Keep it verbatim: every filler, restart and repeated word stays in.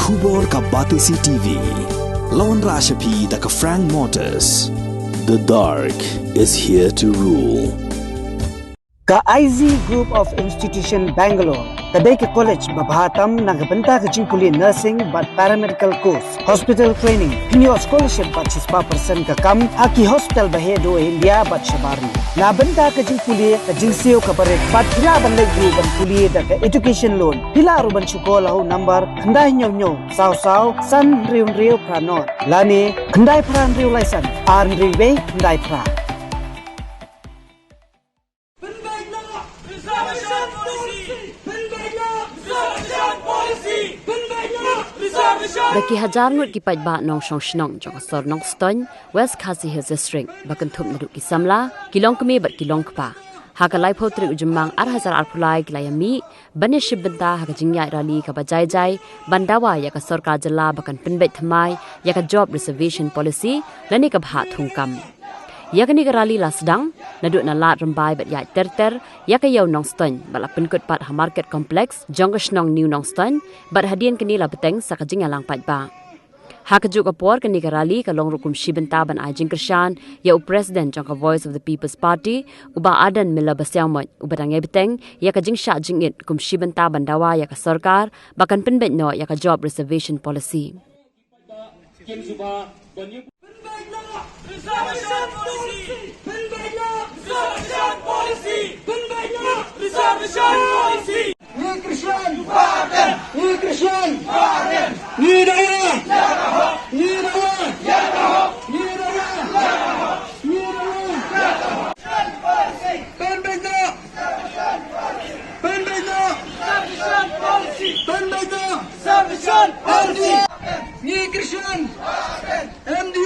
Khubor ka Batesi T V. Lawan Rashapi da ka Frank Motors. The dark is here to rule. Ka I Z Group of Institution Bangalore ka dei ka college ba bha tam na ka bynta ka jingpule nursing bad paramedical course, hospital training, pynïoh scholarship bad shispah percent ka kam ha ki hospital ba heh duh India bad shabar. Na bynta ka jingpule ka jingsiew ka barit bad phi lah ban leit ruh ban pule da ka education loan, phi lah ruh ban shu call ha u number khyndai hynñiew hynñiew saw saw san hynriew hynriew phra nod lane khyndai phra hynriew lai san ar hynriew wei khyndai phra. Da ki hajar ngut ki paidbah nongshong shnong jong ka sor Nongstoiñ, West Khasi Hills District, ba kynthup naduh ki samla, ki longkmie bad ki longkpa, ha ka laiphew tarik u Jymmang ar hajar arphew lai ki la ïamih ban ïashim bynta ha ka jingïaid rally kaba jai jai ban dawa ïa ka sorkar jylla ba kan pynbeit thymmai ïa ka job reservation policy lane ka bhah thungkam. Ïa kane ka rally la sdang naduh na Lad Rymbai bad ïaid ter ter ïa ka ïew Nongstoiñ bad la pynkut pat ha Market Complex jong ka shnong New Nongstoiñ bad hadien kane la bteng sa ka jingïalang paidbah. Ha kajuh ka por kane ka rally ka long ruh kum shi bynta ban ai jingkyrshan ïa u President jong ka Voice of the People's Party, u Bah Ardent Miller Basaiawmoit, uba dang ïai bteng ïa ka jingshah jingit kum shi bynta ban dawa ïa ka sorkar ba kan pynbeit noh ïa ka job reservation policy. Ngi kyrshan! Ngi kyrshan! Ngi dawa! Ngi dawa! Ngi dawa! Ngi dawa! Pynbeit noh! Pynbeit noh! Pynbeit noh! Ngi kyrshan! M D